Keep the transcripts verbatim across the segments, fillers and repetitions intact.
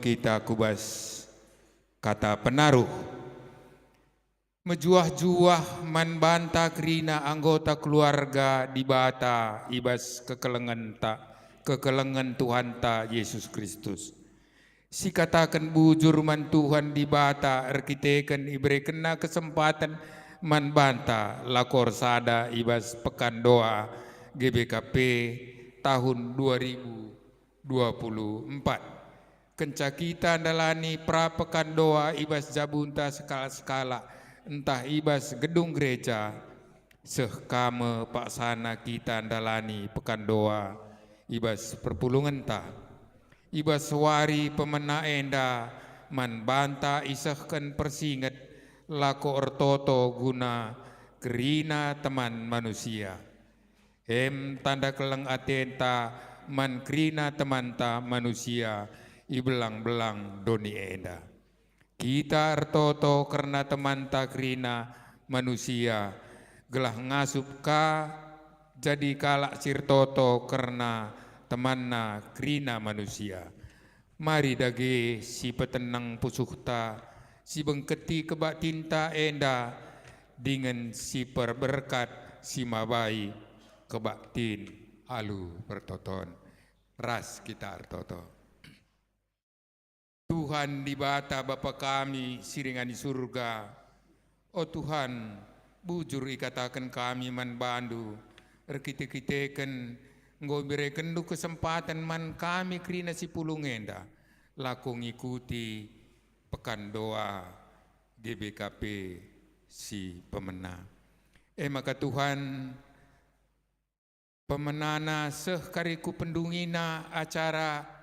kita ku bas kata penaruh. Mejuah-juah man banta kerina anggota keluarga Dibata i bas kekelengenta, kekelengen Tuhanta Jesus Kristus. Sikataken bujur man Tuhan Dibata erkiteken iberekenNa kesempaten man banta lako ersada i bas Pekan Doa G B K P tahun dua ribu dua puluh empat. Kenca kita ndalani pra Pekan Doa i bas jabunta sekalak-sekalak ntah i bas gedung gereja, seh ka me paksana kita ndalani Pekan Doa i bas perpulungenta. I bas wari pemena enda man banta isehken persinget lako ertoto guna kerina teman manusia. Em tanda keleng atenta man kerina temanta manusia i belang-belang doni enda. Kita ertoto kerna temanta kerina manusia, gelah ngasup ka jadi kalak si ertoto kerna temanna kerina manusia. Mari dage sipeteneng pusuhta, sibengketi kebaktinta enda, dingen siperberkat, simabai kebaktin alu pertoton. Ras kita ertoto. Tuhan Dibata Bapa kami si ringan i Surga, o Tuhan, bujur ikataken kami man baNdu, erkite-kiteken enggo iberekenNdu kesempaten man kami kerina si pulung enda, lako ngikuti Pekan Doa G B K P si pemena. E maka Tuhan, pemenana seh kari ku pendungina acara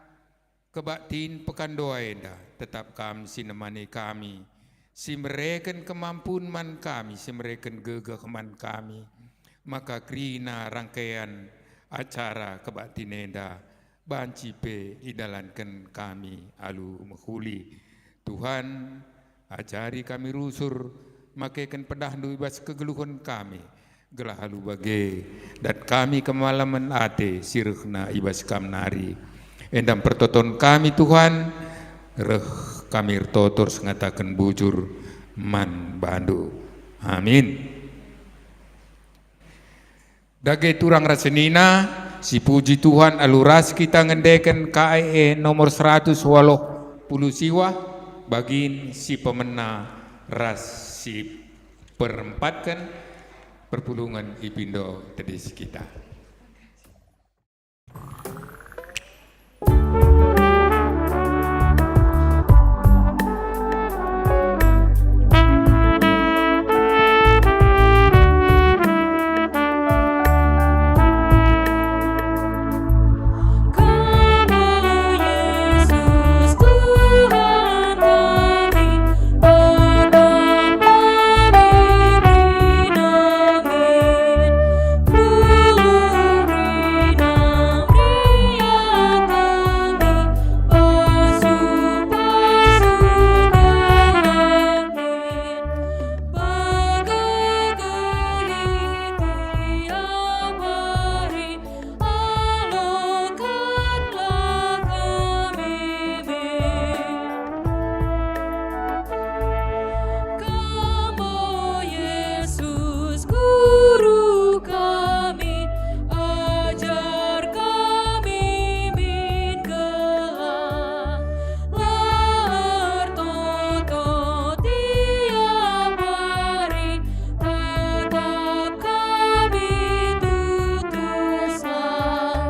kebaktin Pekan Doa enda, tetap Kam si nemani kami, si mereken kemampun man kami, si mereken gegeh man kami, maka kerina rangkaian acara kebaktin enda banci pe idalanken kami alu mehuli. Tuhan, ajari kami rusur, makeken pedahNdu i bas kegeluhen kami, gelah alu bage dat kami kemalemen ate si rehna i bas Kam nari. Enda mpertoton kami, Tuhan, reh kami ertoto ras ngataken bujur man baNdu. Amin. Dage turang ras senina, sipuji Tuhan alu ras kita ngendeken K E E nomor seratus waluh puluh siwah, bagin si pemena ras si perempatken perpulungen ipindo tedis kita. Alokenlah kami min. Kam, o Yesus, Guru kami, ajar kami min gelah la ertoto tiap hari. Tetap kami tutuslah,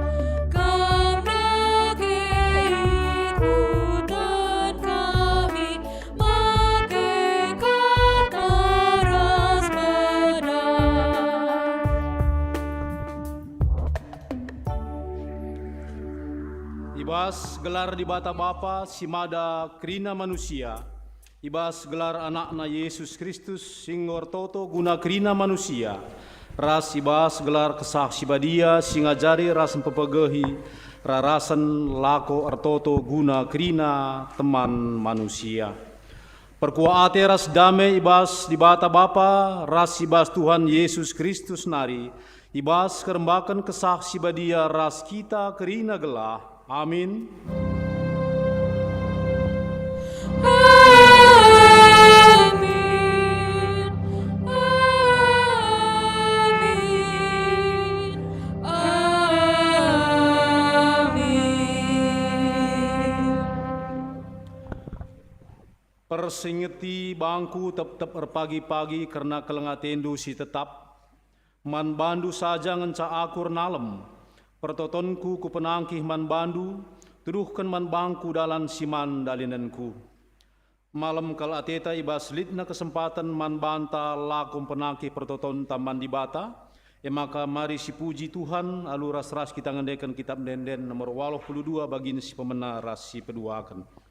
Kam dage ikutken kami, make kata ras pedar. I bas gelar Dibata Bapa si mada kerina manusia, i bas gelar AnakNa Yesus Kristus si enggo ertoto guna kerina manusia, ras i bas gelar Kesah Si Badia si ngajari ras mpepegehi rarasen lako ertoto guna kerina teman manusia. Perkuah ate ras dame i bas Dibata Bapa ras i bas Tuhan Yesus Kristus nari, i bas kerembaken Kesah Si Badia ras kita kerina gelah. Amin. Persingeti bangku tep-tep erpagi-pagi kerna keleng atendu si tetap. Man bandu saja ngenca aku ernalem, pertotonku kupenangkih man bandu, tuduhken man bangku dalan si man dalinenku. Malem kal ateta i bas litna kesempaten man banta lako mpenangkih pertotonta man Dibata, e maka mari sipuji Tuhan alu ras-ras kita ngendeken Kitap Ende-enden nomor waluh puluh dua bagin si pemena ras si peduaken.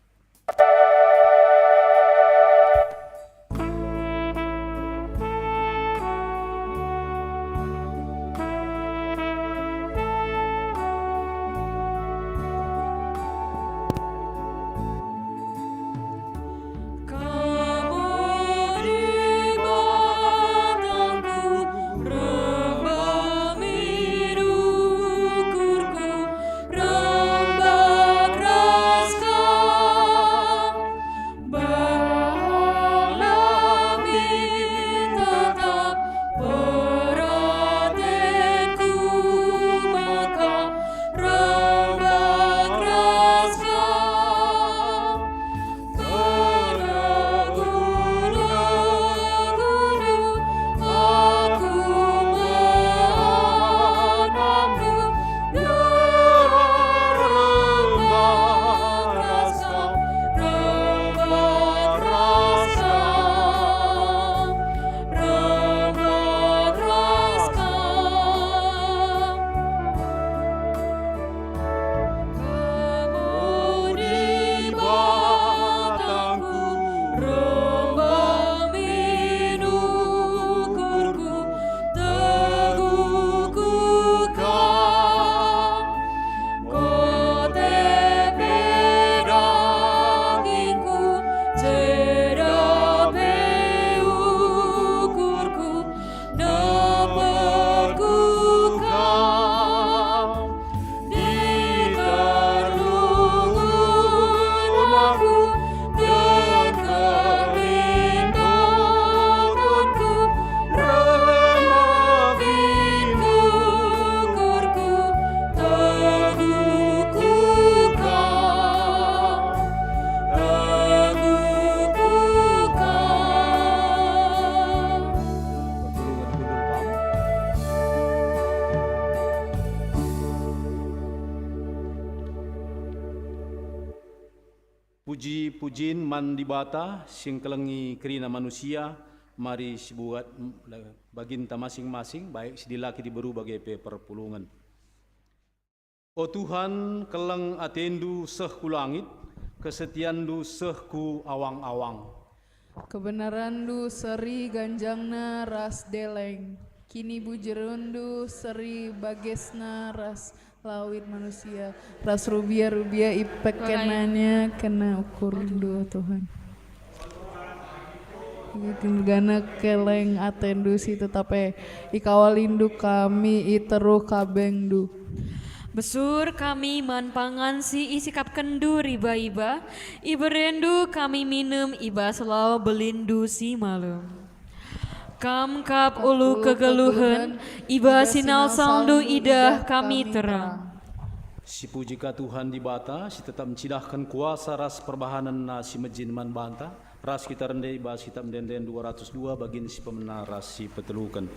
Puji-pujin man Dibata si ngkelengi kerina manusia, mari sibuat baginta masing-masing, baik si dilaki diberu bage pe perpulungen. O Tuhan, keleng atendu seh ku langit, kesetianNdu seh ku awang-awang. KebenaranNdu seri ganjangna ras deleng, kinibujurenndu seri bagesna ras lawit manusia, ras rubia-rubia ipekenanNa kena ukurndu, o Tuhan. Gana keleng atendu si tetap e, ikawalindu kami i teruh kabengndu. Besur kami man pangan si isikapkenndu riba-iba, iberendu kami minem i bas lau belinndu si malem. Kam kap ulu kegeluhen, i bas sinalsalndu idah kami terang. Sipuji ka Tuhan Dibata, si tetap ncidahken kuasa ras perbahanenNa si mejin man banta, ras kita rende i bas Kitap Ende-enden dua ratus dua bagin si pemena ras si peteluken.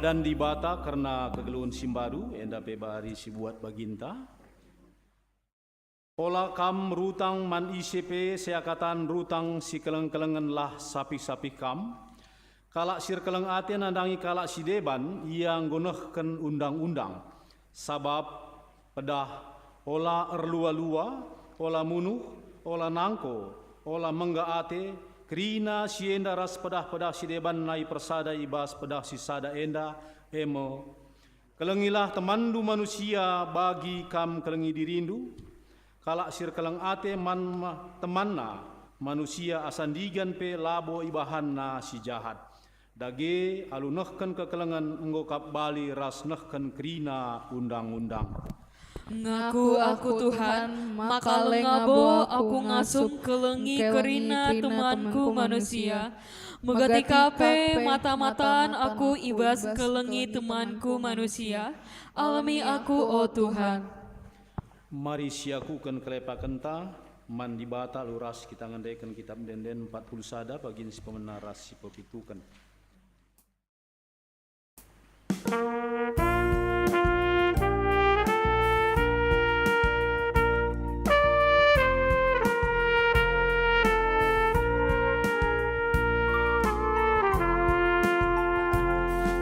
Dan Dibata kerna kegeluhen si mbaru, enda pe bari sibuat baginta. Ola kam rutang man ise pe seakatan rutang si keleng-kelengenlah sapih-sapih kam. Kalak si erkeleng ate nandangi kalak si deban, ia enggo nehken undang-undang. Sabap pedah, ola erlua-lua, ola munuh, ola nangko, ola mengga ate, kerina si enda ras pedah-pedah si deban nai persada i bas pedah si sada enda, e me, kelengilah temanndu manusia bagi kam kelengi dirindu. Kalak si erkeleng ate man ma-, temanna manusia asa ndigan pe labo ibahanna si jahat. Dage, alu nehken kekelengen enggo kap bali ras nehken kerina undang-undang. Ngaku aku, Tuhan, maka leng labo aku ngasup kelengi kerina temanku manusia. Megati ka pe mata-matan aku i bas kelengi temanku manusia. Alemi aku, o Tuhan. Mari siakuken kelepakenta man Dibata alu ras kita ngendeken Kitab Ende-enden empat puluh sada, bagin si pemena ras si pepituken.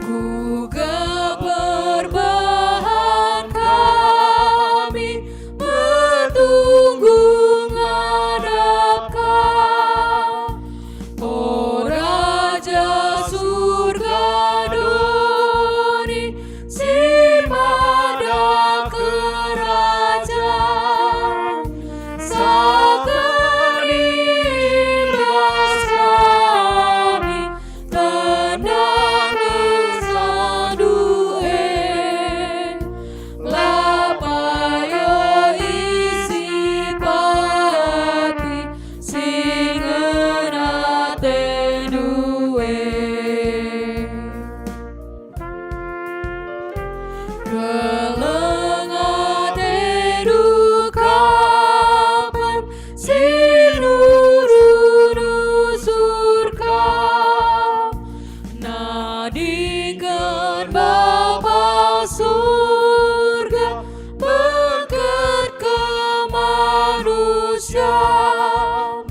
Kuga perbahan kami metunggung ngadap Kam, o Raja Surga doni si mada kerajan. Sakani bas kami tendang kesandu e, la payo isi pati si ngena atendu e. Keleng atendu kapan si nuru-nuru surga, nadingken Bapa Surga bengket kemanusian.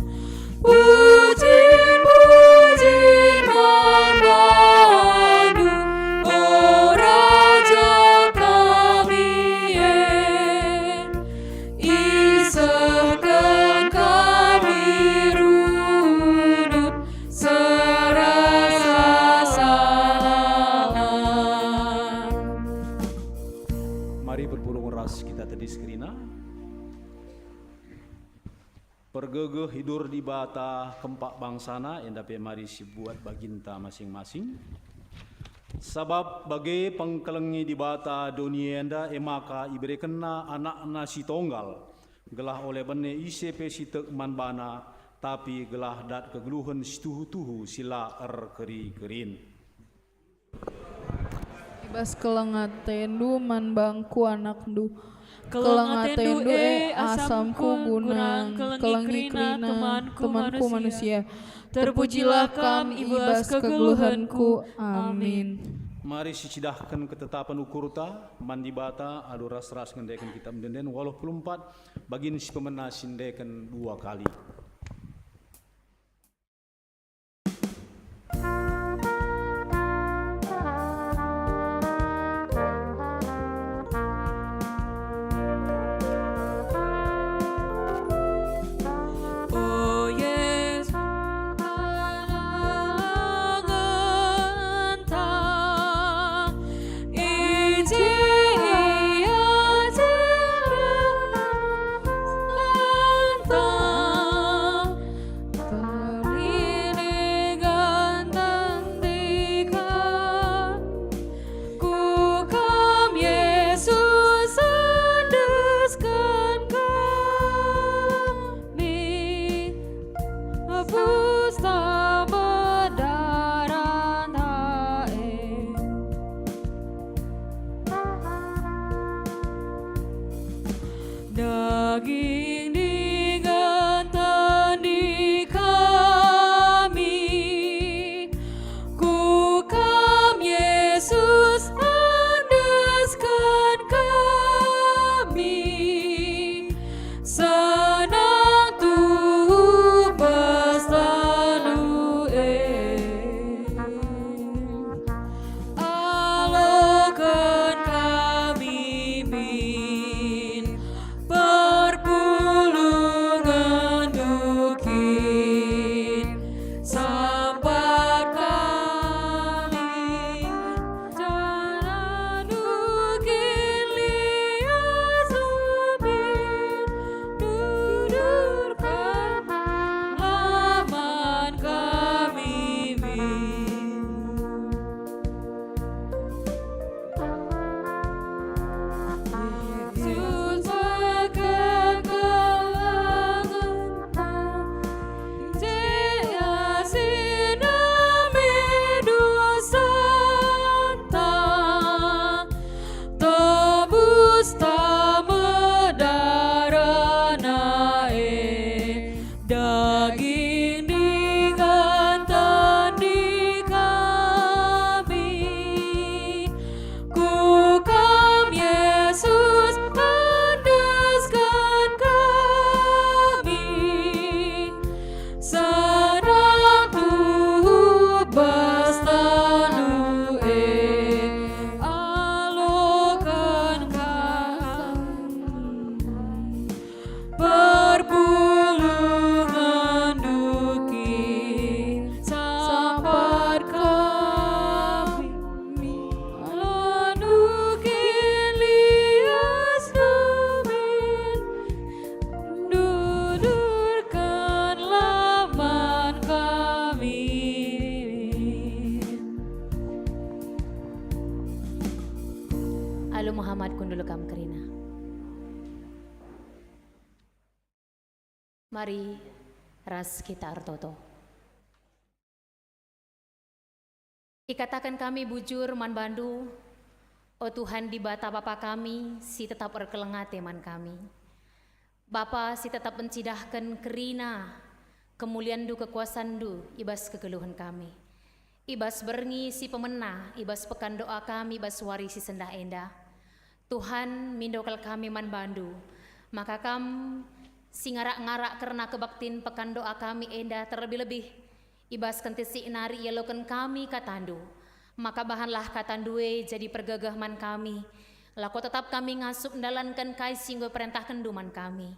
Pujin-pujin man bandu, o Raja kami e. Isehken kami rundut serasa salah. Mari berpulung ras kita tedis kerina. Pergegeh idur Dibata kempak bangsaNa, enda pe mari sibuat baginta masing-masing. Sabap bage pengkelengi Dibata doni enda, e maka iberekenNa AnakNa si Tonggal, gelah ola bene ise pe si tek man baNa, tapi gelah dat kegeluhen si tuhu-tuhu si la erkeri-kerin. I bas keleng atendu man bangku anakndu. Keleng atendu e asamku guna kelengi kerina temanku manusia. Terpujilah Kam i bas kegeluhenku. Amin. Mari sicidahken ketetapen ukurta man Dibata alu ras-ras ngendeken Kitab Ende-enden waluh puluh empat, bagin si pemena si endeken dua kali. O Yesus, halangenta, i je ia jelasanta. Terlinding ganteng dika, ku Kam Yesus endesken kami, hapuslah medaran e. Daging dingen tendi kami, ku Kam Yesus Daging dengan tanding kami, ku Kam, Yesus, endesken kami, sada tuhu bas tanding e, aloken kami. Perpulunganndu kin sampat kami, landu kin lias kami, dudurkenlah man kami. Alu Muhammad kundul kam kerina. Mari ras kita ertoto. Ikataken kami bujur man bandu, o Tuhan Dibata Bapa kami si tetap erkeleng ate man kami. Bapa si tetap ncidahken kerina kemulianNdu, kekuasanNdu i bas kegeluhen kami. I bas berngi si pemena, i bas pekan doa kami i bas wari si sendah enda, Tuhan, mindo kal kami man bandu, maka Kam si ngarak-ngarak kerna kebaktin pekan doa kami enda terlebih-lebih i bas kentisik nari ialoken kami katandu, maka bahanlah katandu e jadi pergegeh man kami, lako tetap kami ngasup ndalanken kai si enggo iperentahndu man kami.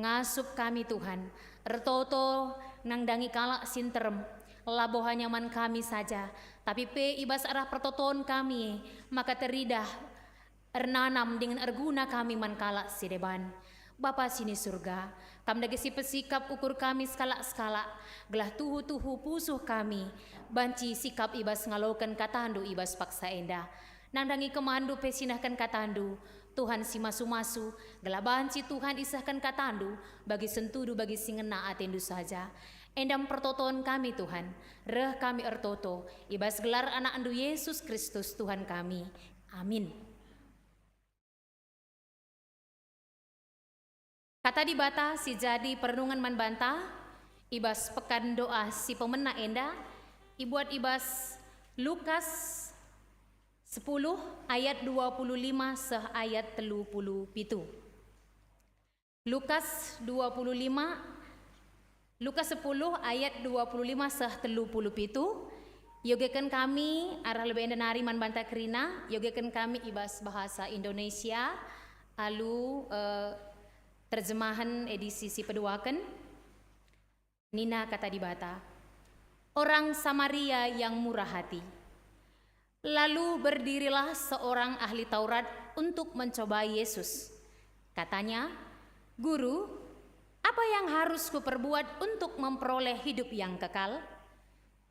Ngasup kami, Tuhan, ertoto nandangi kalak si nterem, labo hanya man kami saja, tapi pe i bas arah pertoton kami e, maka teridah ernanam dingen erguna kami man kalak si deban. Bapa si ni Surga, Kam dage si pesikap ukur kami sekalak-sekalak, gelah tuhu-tuhu pusuh kami banci sikap i bas ngaloken katandu i bas paksa enda. Nandangi kemahenndu pe sinehken katandu, Tuhan si masu-masu, gelah banci Tuhan isehken katandu bagi sentudu bagi si ngena atendu saja. Enda me pertoton kami, Tuhan, reh kami ertoto i bas gelar AnakNdu Yesus Kristus, Tuhan kami. Amin. Kata Dibata si jadi perenungen man banta i bas pekan doa si pemena enda ibuat i bas Lukas sepuluh ayat dua puluh lima seh ayat telu puluh pitu. Lukas dua puluh lima, Lukas sepuluh ayat dua puluh lima seh telu puluh pitu. Iogeken kami arah lebe enda nari man banta kerina, iogeken kami i bas bahasa Indonesia alu, eh, terjemahan edisi si peduaken. Nina Kata Dibata, orang Samaria yang murah hati. Lalu berdirilah seorang ahli Taurat untuk mencobai Yesus. Katanya, "Guru, apa yang harus kuperbuat untuk memperoleh hidup yang kekal?"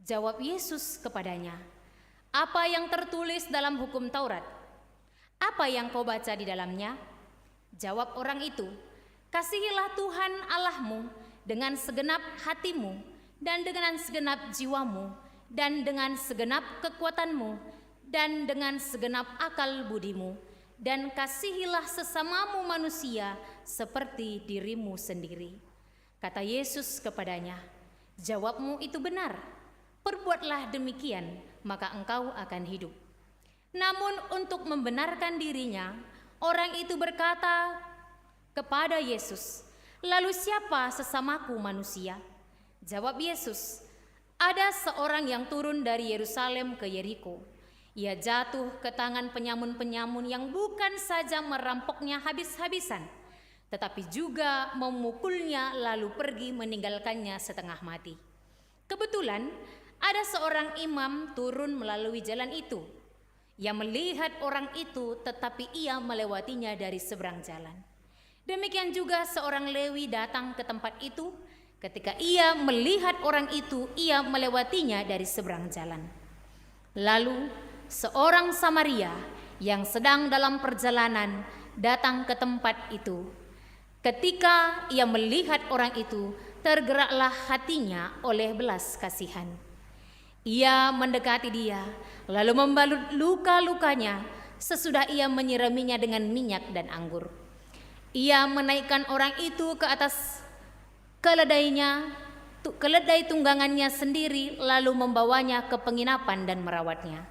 Jawab Yesus kepadanya, "Apa yang tertulis dalam Hukum Taurat? Apa yang kau baca di dalamnya?" Jawab orang itu, "Kasihilah Tuhan Allahmu dengan segenap hatimu, dan dengan segenap jiwamu, dan dengan segenap kekuatanmu, dan dengan segenap akal budimu, dan kasihilah sesamamu manusia seperti dirimu sendiri." Kata Yesus kepadanya, "Jawabmu itu benar. Perbuatlah demikian, maka engkau akan hidup." Namun untuk membenarkan dirinya, orang itu berkata kepada Yesus, "Lalu siapa sesamaku manusia?" Jawab Yesus, "Ada seorang yang turun dari Yerusalem ke Yeriko. Ia jatuh ke tangan penyamun-penyamun yang bukan saja merampoknya habis-habisan, tetapi juga memukulnya lalu pergi meninggalkannya setengah mati." Kebetulan, ada seorang imam turun melalui jalan itu. Ia melihat orang itu, tetapi ia melewatinya dari seberang jalan. Demikian juga seorang Lewi datang ke tempat itu. Ketika ia melihat orang itu, ia melewatinya dari seberang jalan. Lalu, seorang Samaria yang sedang dalam perjalanan datang ke tempat itu. Ketika ia melihat orang itu, tergeraklah hatinya oleh belas kasihan. Ia mendekati dia, lalu membalut luka-lukanya, sesudah ia menyiraminya dengan minyak dan anggur. Ia menaikkan orang itu ke atas keledainya, tu-, keledai tunggangannya sendiri, lalu membawanya ke penginapan dan merawatnya.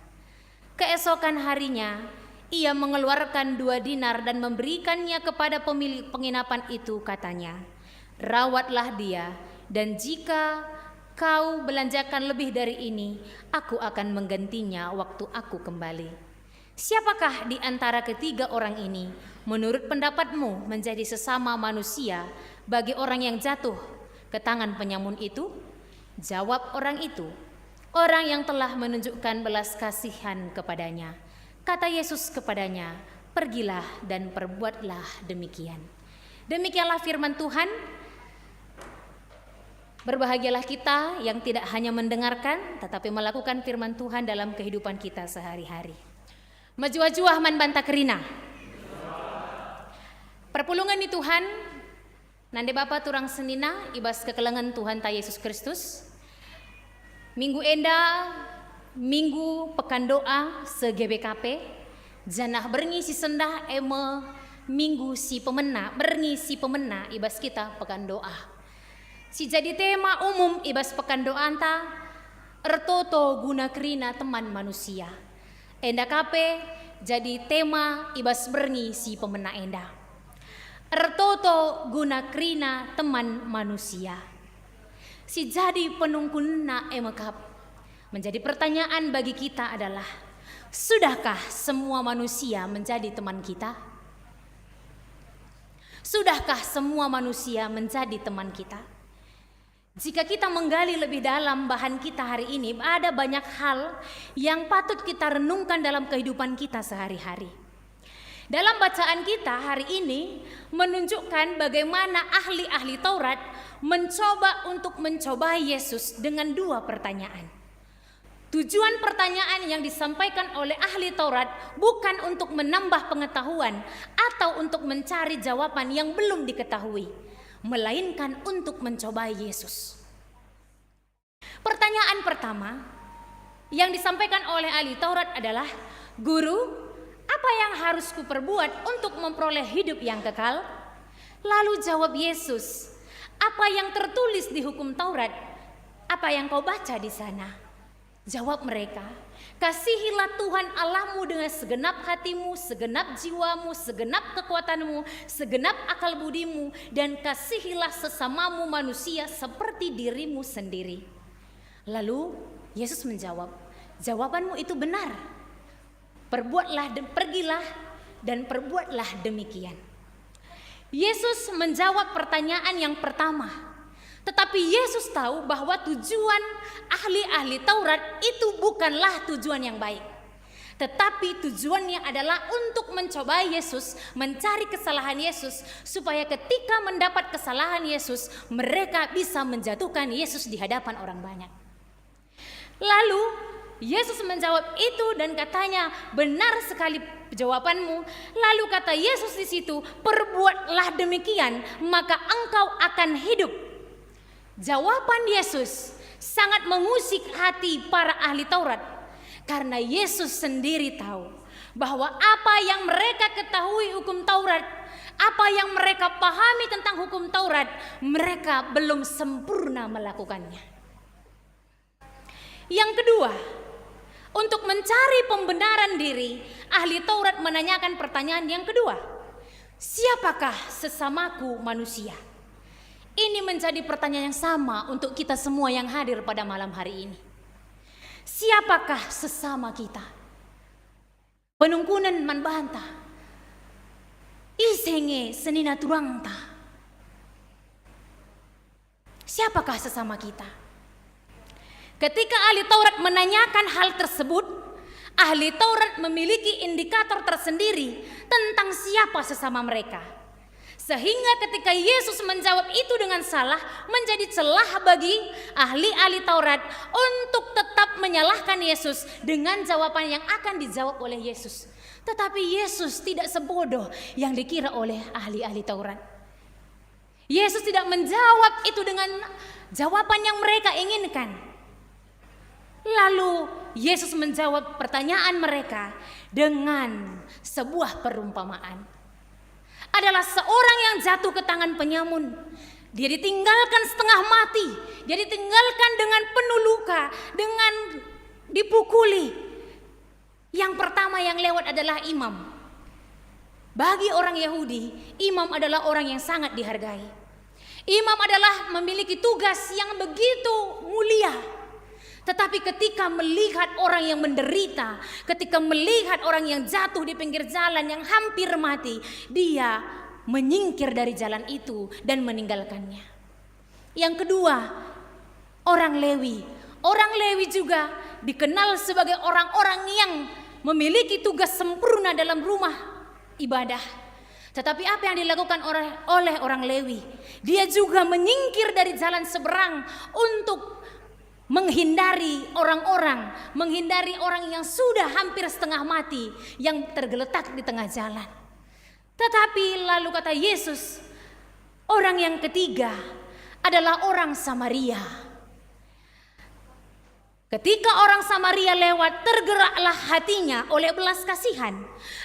Keesokan harinya, ia mengeluarkan dua dinar dan memberikannya kepada pemilik penginapan itu, katanya, "Rawatlah dia, dan jika kau belanjakan lebih dari ini, aku akan menggantinya waktu aku kembali." Siapakah di antara ketiga orang ini, menurut pendapatmu, menjadi sesama manusia bagi orang yang jatuh ke tangan penyamun itu? Jawab orang itu, "Orang yang telah menunjukkan belas kasihan kepadanya." Kata Yesus kepadanya, "Pergilah dan perbuatlah demikian." Demikianlah firman Tuhan. Berbahagialah kita yang tidak hanya mendengarkan, tetapi melakukan firman Tuhan dalam kehidupan kita sehari-hari. Mejuah-juah man banta kerina. Perpulungen ni Tuhan, nande bapa turang senina i bas kekelengen Tuhanta Yesus Kristus. Minggu enda, Minggu Pekan Doa se-G B K P, janah berngi si sendah e me Minggu si pemena, berngi si pemena i bas kita Pekan Doa. Si jadi tema umum i bas Pekan Doanta, ertoto guna kerina teman manusia. Enda ka pe jadi tema i bas berngi si pemena enda. Ertoto guna kerina teman manusia. Si jadi penungkunna e me kap. Menjadi pertanyaan bagi kita adalah, sudahkah semua manusia menjadi teman kita? Sudahkah semua manusia menjadi teman kita? Jika kita menggali lebih dalam bahan kita hari ini, ada banyak hal yang patut kita renungkan dalam kehidupan kita sehari-hari. Dalam bacaan kita hari ini menunjukkan bagaimana ahli-ahli Taurat mencoba untuk mencobai Yesus dengan dua pertanyaan. Tujuan pertanyaan yang disampaikan oleh ahli Taurat bukan untuk menambah pengetahuan atau untuk mencari jawaban yang belum diketahui, melainkan untuk mencobai Yesus. Pertanyaan pertama yang disampaikan oleh ahli Taurat adalah, "Guru, apa yang harus kuperbuat untuk memperoleh hidup yang kekal?" Lalu jawab Yesus, "Apa yang tertulis di Hukum Taurat? Apa yang kau baca di sana?" Jawab mereka, "Kasihilah Tuhan Allahmu dengan segenap hatimu, segenap jiwamu, segenap kekuatanmu, segenap akal budimu, dan kasihilah sesamamu manusia seperti dirimu sendiri." Lalu Yesus menjawab, "Jawabanmu itu benar. Perbuatlah de-, pergilah dan perbuatlah demikian." Yesus menjawab pertanyaan yang pertama. Tetapi Yesus tahu bahwa tujuan ahli-ahli Taurat itu bukanlah tujuan yang baik. Tetapi tujuannya adalah untuk mencobai Yesus, mencari kesalahan Yesus, supaya ketika mendapat kesalahan Yesus, mereka bisa menjatuhkan Yesus di hadapan orang banyak. Lalu Yesus menjawab itu dan katanya, "Benar sekali jawabanmu." Lalu kata Yesus di situ, "Perbuatlah demikian, maka engkau akan hidup." Jawaban Yesus sangat mengusik hati para ahli Taurat, karena Yesus sendiri tahu bahwa apa yang mereka ketahui Hukum Taurat, apa yang mereka pahami tentang Hukum Taurat, mereka belum sempurna melakukannya. Yang kedua, untuk mencari pembenaran diri, ahli Taurat menanyakan pertanyaan yang kedua, "Siapakah sesamaku manusia?" Ini menjadi pertanyaan yang sama untuk kita semua yang hadir pada malam hari ini. Siapakah sesama kita? Penungkunen man banta. Ise nge senina turangta? Siapakah sesama kita? Ketika ahli Taurat menanyakan hal tersebut, ahli Taurat memiliki indikator tersendiri tentang siapa sesama mereka. Sehingga ketika Yesus menjawab itu dengan salah, menjadi celah bagi ahli-ahli Taurat untuk tetap menyalahkan Yesus dengan jawaban yang akan dijawab oleh Yesus. Tetapi Yesus tidak sebodoh yang dikira oleh ahli-ahli Taurat. Yesus tidak menjawab itu dengan jawaban yang mereka inginkan. Lalu Yesus menjawab pertanyaan mereka dengan sebuah perumpamaan. Adalah seorang yang jatuh ke tangan penyamun. Dia ditinggalkan setengah mati, dia ditinggalkan dengan penuh luka, dengan dipukuli. Yang pertama yang lewat adalah imam. Bagi orang Yahudi, imam adalah orang yang sangat dihargai. Imam adalah memiliki tugas yang begitu mulia. Tetapi ketika melihat orang yang menderita, ketika melihat orang yang jatuh di pinggir jalan yang hampir mati, dia menyingkir dari jalan itu dan meninggalkannya. Yang kedua, orang Lewi. Orang Lewi juga dikenal sebagai orang-orang yang memiliki tugas sempurna dalam rumah ibadah. Tetapi apa yang dilakukan oleh, oleh orang Lewi? Dia juga menyingkir dari jalan seberang untuk menghindari orang-orang, menghindari orang yang sudah hampir setengah mati, yang tergeletak di tengah jalan. Tetapi lalu kata Yesus, orang yang ketiga adalah orang Samaria. Ketika orang Samaria lewat, tergeraklah hatinya oleh belas kasihan.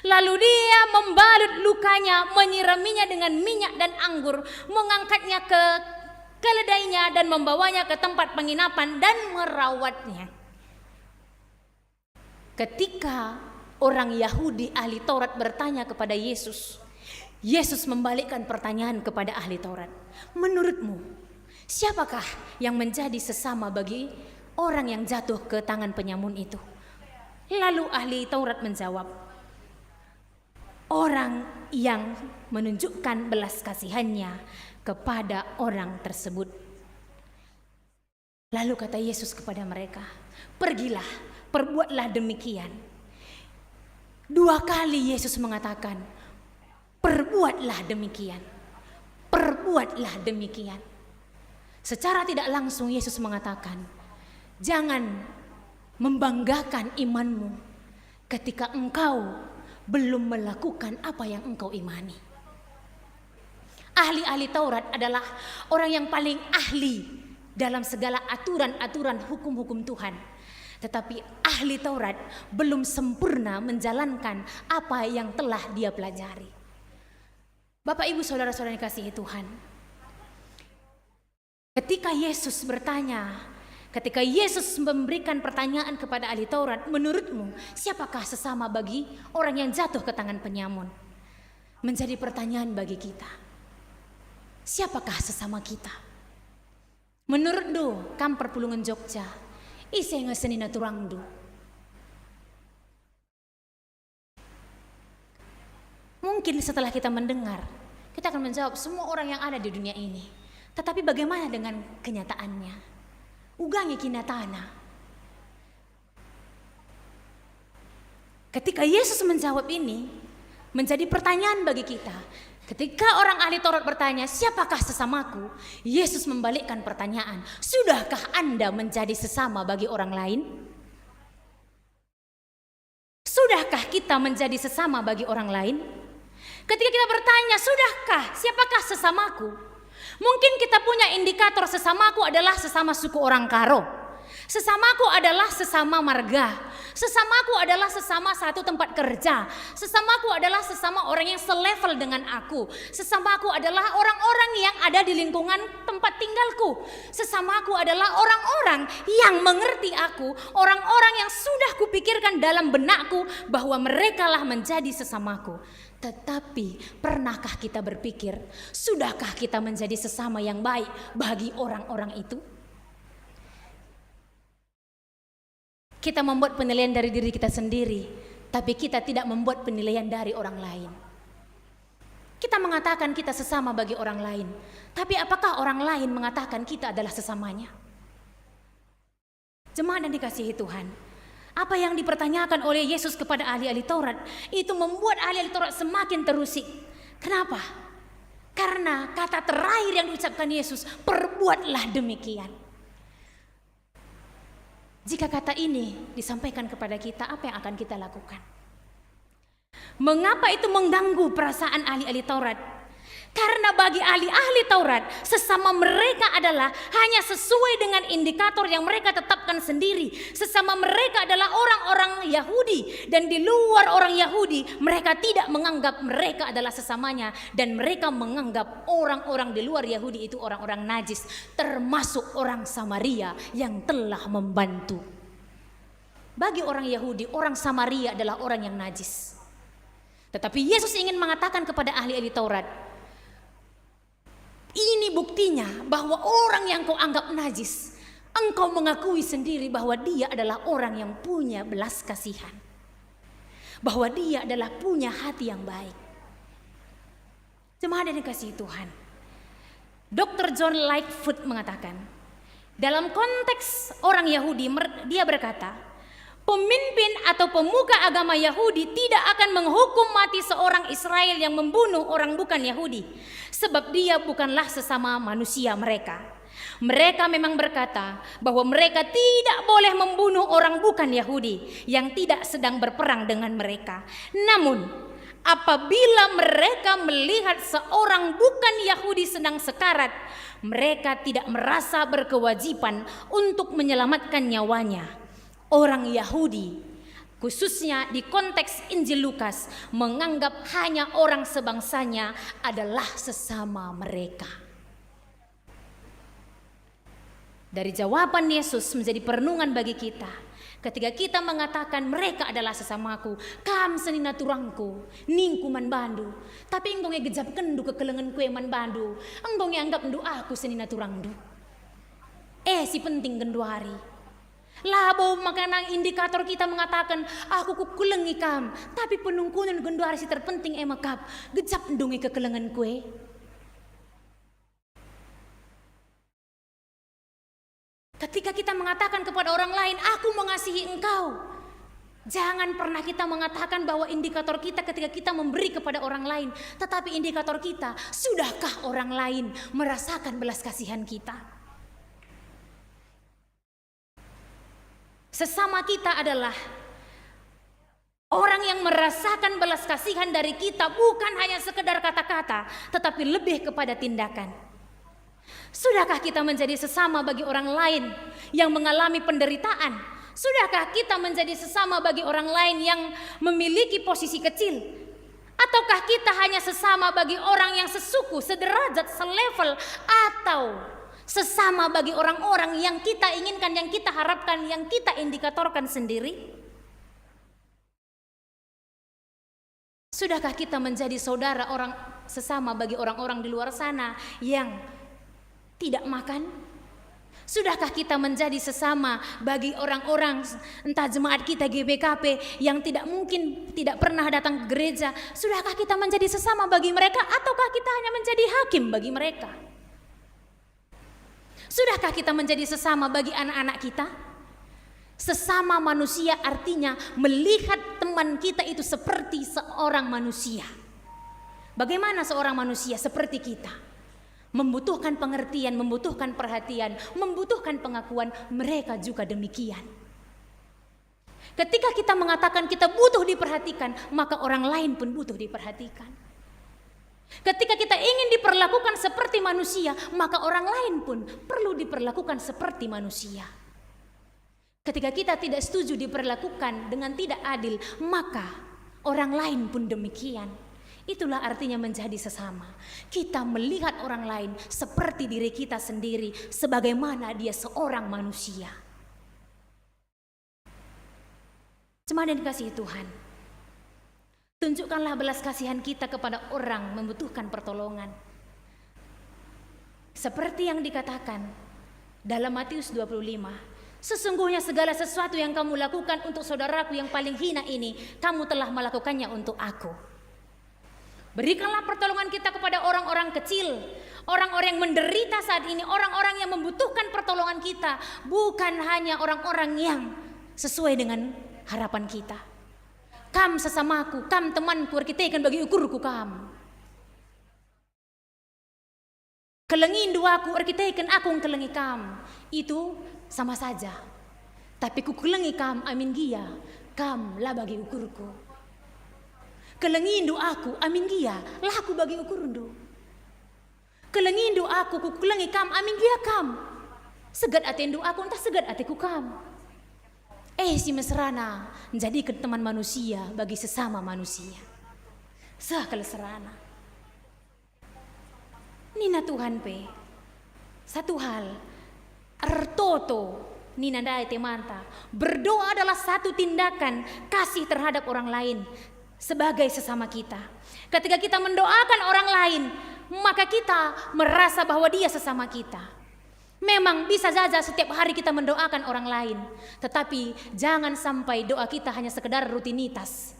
Lalu dia membalut lukanya, menyiraminya dengan minyak dan anggur, mengangkatnya ke keledainya dan membawanya ke tempat penginapan dan merawatnya. Ketika orang Yahudi ahli Taurat bertanya kepada Yesus, Yesus membalikkan pertanyaan kepada ahli Taurat, "Menurutmu, siapakah yang menjadi sesama bagi orang yang jatuh ke tangan penyamun itu?" Lalu ahli Taurat menjawab, "Orang yang menunjukkan belas kasihannya kepada orang tersebut." Lalu kata Yesus kepada mereka, "Pergilah, perbuatlah demikian." Dua kali Yesus mengatakan, "Perbuatlah demikian, perbuatlah demikian." Secara tidak langsung Yesus mengatakan, "Jangan membanggakan imanmu ketika engkau belum melakukan apa yang engkau imani." Ahli-ahli Taurat adalah orang yang paling ahli dalam segala aturan-aturan hukum-hukum Tuhan. Tetapi ahli Taurat belum sempurna menjalankan apa yang telah dia pelajari. Bapak, Ibu, Saudara-saudara yang dikasihi Tuhan, ketika Yesus bertanya, ketika Yesus memberikan pertanyaan kepada ahli Taurat, "Menurutmu, siapakah sesama bagi orang yang jatuh ke tangan penyamun?" Menjadi pertanyaan bagi kita. Siapakah sesama kita? Menurutndu, kam perpulungen Jogja, ise nge senina turangndu? Mungkin setelah kita mendengar, kita akan menjawab, "Semua orang yang ada di dunia ini." Tetapi bagaimana dengan kenyataannya? Uga nge kenyataanna. Ketika Yesus menjawab ini, menjadi pertanyaan bagi kita. Ketika orang ahli Taurat bertanya, "Siapakah sesamaku?" Yesus membalikkan pertanyaan, "Sudahkah Anda menjadi sesama bagi orang lain?" Sudahkah kita menjadi sesama bagi orang lain? Ketika kita bertanya, "Sudahkah? Siapakah sesamaku?" Mungkin kita punya indikator, "Sesamaku adalah sesama suku orang Karo. Sesamaku adalah sesama marga. Sesamaku adalah sesama satu tempat kerja. Sesamaku adalah sesama orang yang selevel dengan aku. Sesamaku adalah orang-orang yang ada di lingkungan tempat tinggalku. Sesamaku adalah orang-orang yang mengerti aku, orang-orang yang sudah kupikirkan dalam benakku bahwa merekalah menjadi sesamaku." Tetapi, pernahkah kita berpikir, sudahkah kita menjadi sesama yang baik bagi orang-orang itu? Kita membuat penilaian dari diri kita sendiri, tapi kita tidak membuat penilaian dari orang lain. Kita mengatakan kita sesama bagi orang lain, tapi apakah orang lain mengatakan kita adalah sesamanya? Jemaat yang dikasihi Tuhan, apa yang dipertanyakan oleh Yesus kepada ahli-ahli Taurat itu membuat ahli-ahli Taurat semakin terusik. Kenapa? Karena kata terakhir yang diucapkan Yesus, "Perbuatlah demikian." Jika kata ini disampaikan kepada kita, apa yang akan kita lakukan? Mengapa itu mengganggu perasaan ahli-ahli Taurat? Karena bagi ahli-ahli Taurat, sesama mereka adalah hanya sesuai dengan indikator yang mereka tetapkan sendiri. Sesama mereka adalah orang-orang Yahudi, dan di luar orang Yahudi, mereka tidak menganggap mereka adalah sesamanya, dan mereka menganggap orang-orang di luar Yahudi itu orang-orang najis, termasuk orang Samaria yang telah membantu. Bagi orang Yahudi, orang Samaria adalah orang yang najis. Tetapi Yesus ingin mengatakan kepada ahli-ahli Taurat, "Ini buktinya bahwa orang yang kau anggap najis, engkau mengakui sendiri bahwa dia adalah orang yang punya belas kasihan, bahwa dia adalah punya hati yang baik." Jemaat yang dikasihi Tuhan, Doktor John Lightfoot mengatakan, dalam konteks orang Yahudi, mer-, dia berkata, "Pemimpin atau pemuka agama Yahudi tidak akan menghukum mati seorang Israel yang membunuh orang bukan Yahudi, sebab dia bukanlah sesama manusia mereka." Mereka memang berkata bahwa mereka tidak boleh membunuh orang bukan Yahudi yang tidak sedang berperang dengan mereka. Namun, apabila mereka melihat seorang bukan Yahudi sedang sekarat, mereka tidak merasa berkewajiban untuk menyelamatkan nyawanya. Orang Yahudi, khususnya di konteks Injil Lukas, menganggap hanya orang sebangsanya adalah sesama mereka. Dari jawaban Yesus menjadi perenungan bagi kita. Ketika kita mengatakan, "Mereka adalah sesamaku, kam senina turangku," ningku man bandu, tapi enggo nge gejapkenndu kekelengenku e man bandu, enggo nge anggapndu aku senina turangndu. Eh, si penting genduari. Labo maka nang indikator kita mengatakan, "Aku kukelengi kam," tapi penungkunen genduari si terpenting e me kap, gejapndu nge kekelengenku e. Ketika kita mengatakan kepada orang lain, "Aku mengasihi engkau," jangan pernah kita mengatakan bahwa indikator kita ketika kita memberi kepada orang lain, tetapi indikator kita, sudahkah orang lain merasakan belas kasihan kita? Sesama kita adalah orang yang merasakan belas kasihan dari kita, bukan hanya sekedar kata-kata, tetapi lebih kepada tindakan. Sudahkah kita menjadi sesama bagi orang lain yang mengalami penderitaan? Sudahkah kita menjadi sesama bagi orang lain yang memiliki posisi kecil? Ataukah kita hanya sesama bagi orang yang sesuku, sederajat, selevel, atau sesama bagi orang-orang yang kita inginkan, yang kita harapkan, yang kita indikatorkan sendiri? Sudahkah kita menjadi saudara orang sesama bagi orang-orang di luar sana yang tidak makan? Sudahkah kita menjadi sesama bagi orang-orang, entah jemaat kita G B K P yang tidak mungkin, tidak pernah datang ke gereja? Sudahkah kita menjadi sesama bagi mereka, ataukah kita hanya menjadi hakim bagi mereka? Sudahkah kita menjadi sesama bagi anak-anak kita? Sesama manusia artinya melihat teman kita itu seperti seorang manusia. Bagaimana seorang manusia? Seperti kita. Membutuhkan pengertian, membutuhkan perhatian, membutuhkan pengakuan, mereka juga demikian. Ketika kita mengatakan kita butuh diperhatikan, maka orang lain pun butuh diperhatikan. Ketika kita ingin diperlakukan seperti manusia, maka orang lain pun perlu diperlakukan seperti manusia. Ketika kita tidak setuju diperlakukan dengan tidak adil, maka orang lain pun demikian. Itulah artinya menjadi sesama. Kita melihat orang lain seperti diri kita sendiri, sebagaimana dia seorang manusia. Jemaat yang dikasihi Tuhan, tunjukkanlah belas kasihan kita kepada orang membutuhkan pertolongan. Seperti yang dikatakan dalam Matius dua puluh lima, "Sesungguhnya segala sesuatu yang kamu lakukan untuk saudaraku yang paling hina ini, kamu telah melakukannya untuk aku." Berikanlah pertolongan kita kepada orang-orang kecil, orang-orang yang menderita saat ini, orang-orang yang membutuhkan pertolongan kita, bukan hanya orang-orang yang sesuai dengan harapan kita. Kam sesamaku, kam temanku, erkiteken bagi ukurku kam. Kelengindu aku erkiteken aku ngkelengi kam, itu sama saja. Tapi kukelengi kam amin gia kam la bagi ukurku. Kelengindu aku amin gia la aku bagi ukurndu. Kelengindu aku, kukelengi kam, amin gia kam. Segat atendu aku, ntah segat ateku kam. Eh, si mesrana, njadiken teman manusia bagi sesama manusia. Seh kal serana. Nina Tuhan pe, satu hal, ertoto, nina ndai temanta, berdoa adalah satu tindakan kasih terhadap orang lain sebagai sesama kita. Ketika kita mendoakan orang lain, maka kita merasa bahwa dia sesama kita. Memang bisa saja setiap hari kita mendoakan orang lain, tetapi jangan sampai doa kita hanya sekedar rutinitas,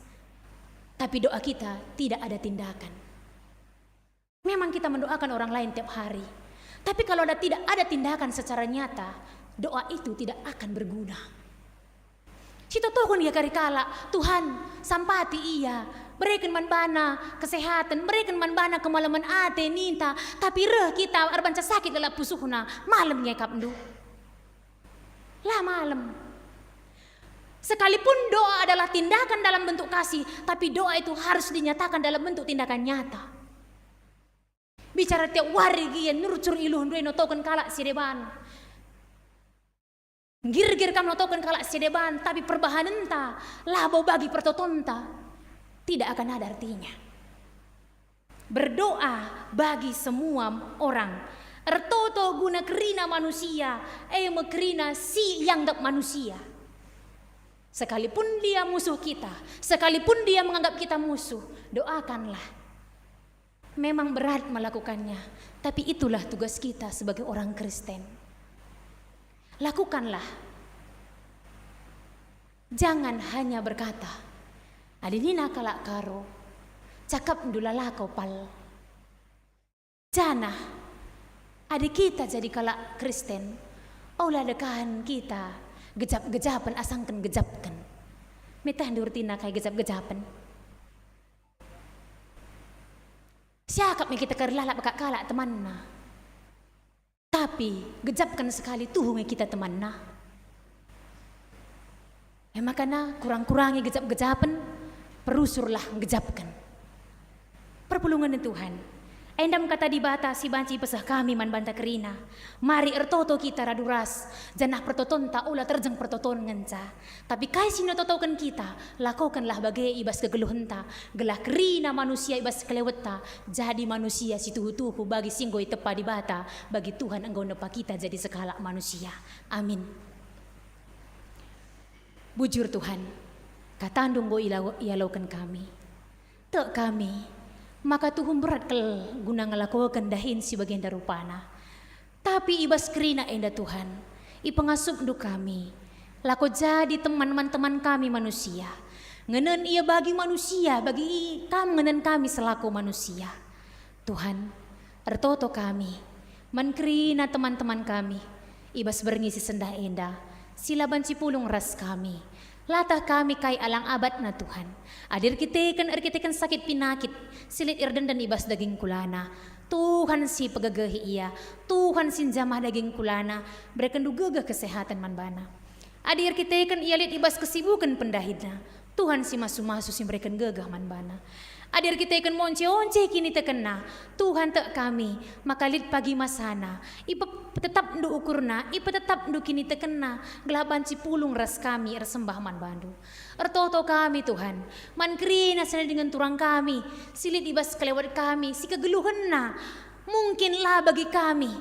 tapi doa kita tidak ada tindakan. Memang kita mendoakan orang lain tiap hari, tapi kalau ada, tidak ada tindakan secara nyata, doa itu tidak akan berguna. Sitotoken ia kari kalak, "Tuhan, sampati ia, bereken man bana kesehaten, bereken man bana kemalemen ate," ninta, tapi reh kita erbanca sakit lalap pusuhna, malem nge akapndu? La malem. Sekalipun doa adalah tindakan dalam bentuk kasih, tapi doa itu harus dinyatakan dalam bentuk tindakan nyata. Bicara tiap wari gia nurcur iluhndu e notoken kalak si deban. Nggirgir kam notoken kalak si deban, tapi perbahanenta labo bagi pertotonta, tidak akan ada artinya. Berdoa bagi semua orang, ertoto guna kerina manusia, e me kerina si ianggap manusia. Sekalipun dia musuh kita, sekalipun dia menganggap kita musuh, doakanlah. Memang berat melakukannya, tapi itulah tugas kita sebagai orang Kristen. Lakukanlah. Jangan hanya berkata, "Adi nina kalak Karo, cakapndu la lako pal." Janah, adi kita jadi kalak Kristen, ola dekahen kita gejap-gejapen asangken gejapken. Metahndu ertina kai gejap-gejapen? Siakap nge kita kari lalap akap kalak temanna. Tapi gejapken sekali tuhu nge kita temanna. E makana kurang-kurangi gejap-gejapen, perusurlah gejapken. Perpulungen Tuhan, endam kata Dibata si banci ipeseh kami man banta kerina. Mari ertoto kita radu ras, janah pertotonta ola terjeng pertoton ngenca. Tapi kai si nitotoken kita, lakokenlah bage i bas kegeluhenta, gelah kerina manusia i bas kelewetta jadi manusia si tuhu-tuhu bagi si enggo itepa Dibata, bagi Tuhan enggo nepa kita jadi sekalak manusia. Amin. Bujur Tuhan, kataNdu enggo ila-, ialoken kami. Tek kami, maka tuhu mberat kal guna ngelakoken dahin si bagenda rupana. Tapi i bas kerina enda, Tuhan, ipengasupNdu kami, lako jadi teman man teman kami manusia. Ngenen ia bagi manusia, bagi Kam ngenen kami selaku manusia. Tuhan, ertoto kami, man kerina teman-teman kami, i bas berngi si sendah enda, si la banci pulung ras kami. Latah kami kai alang abatna, Tuhan. Adi erkiteken, erkiteken sakit pinakit, si lit erdenden i bas daging kulana. Tuhan si pegegehi ia, Tuhan si njamah daging kulana, berekenNdu gegeh kesehaten man bana. Adi erkiteken ia lit i bas kesibuken pendahinna, Tuhan si masu-masu si mereken gegeh man bana. Adi erkiteken monce-once kinitekenna, Tuhan tek kami, maka lit pagi masana, ipe-, ipetetapNdu ukurna, ipetetapNdu kinitekenna, gelah banci pulung ras kami ersembah man baNdu. Ertoto kami, Tuhan, man kerina senina dingen turang kami, si lit i bas kelewet kami, si kegeluhenna mungkin la bagi kami.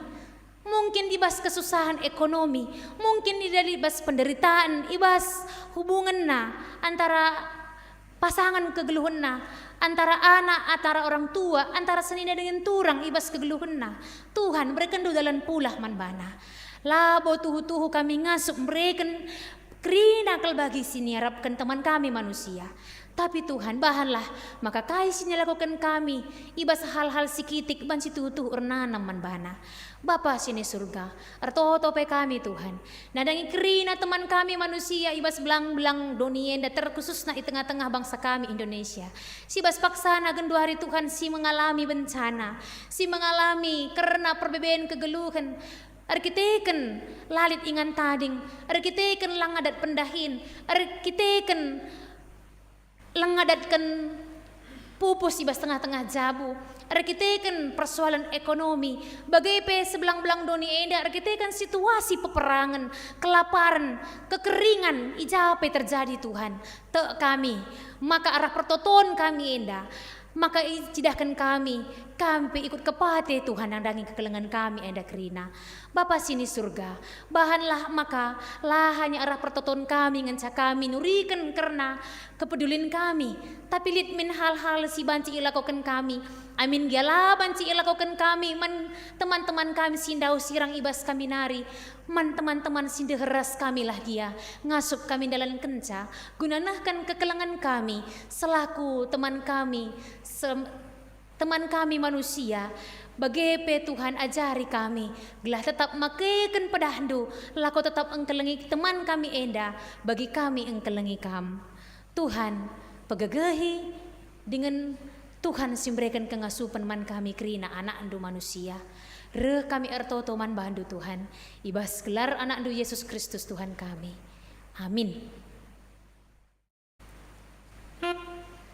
Mungkin i bas kesusahan ekonomi, mungkin i bas penderitaan, i bas hubungenna antara pasangan kegeluhenna, antara anak, antara orang tua, antara senina dengan turang i bas kegeluhenna. Tuhan, berekenNdu dalan pulah man bana. Labo tuhu-tuhu kami ngasup mereken kerina kal bagi si niarapken teman kami manusia. Tapi Tuhan, bahanlah maka kai si nilakoken kami i bas hal-hal si kitik banci tuhu-tuhu ernanam man bana. Bapa si ni Surga, ertoto pe kami, Tuhan, nandangi kerina teman kami manusia i bas belang-belang doni enda, terkhususna i tengah-tengah bangsa kami Indonesia, si bas paksana genduari, Tuhan, si mengalami bencana, si mengalami kerna perbeben kegeluhen, erkiteken la lit ingan tading, erkiteken la ngadat pendahin, erkiteken la ngadatken pupus i bas tengah-tengah jabu, erkiteken persoalan ekonomi, bage pe sebelang-belang doni enda erkiteken situasi peperangen, kelaparen, kekeringan, i ja pe terjadi, Tuhan. Tek kami, maka arah pertoton kami enda, maka icidahken kami, kami pe ikut kepate, Tuhan, nandangi kekelengen kami enda kerina. Bapa si ni Surga, bahanlah maka la hanya arah pertoton kami ngenca kami nuriken kerna kepedulin kami, tapi lit min hal-hal si banci ilakoken kami, amin gia la banci ilakoken kami man teman-teman kami si ndauh sirang i bas kami nari, man teman-teman si ndeher ras kami lah gia, ngasup kami ndalankenca, guna nehken kekelengen kami selaku teman kami, se-, teman kami manusia, bage pe Tuhan ajari kami, gelah tetap makeken pedahNdu, lako tetap engkelengi teman kami enda, bagi kami engkelengi Kam. Tuhan, pegegehi dingen Tuhan si mereken kengasupen man kami kerina anakNdu manusia. Reh kami ertoto man bandu Tuhan, i bas gelar anakNdu Yesus Kristus Tuhan kami. Amin.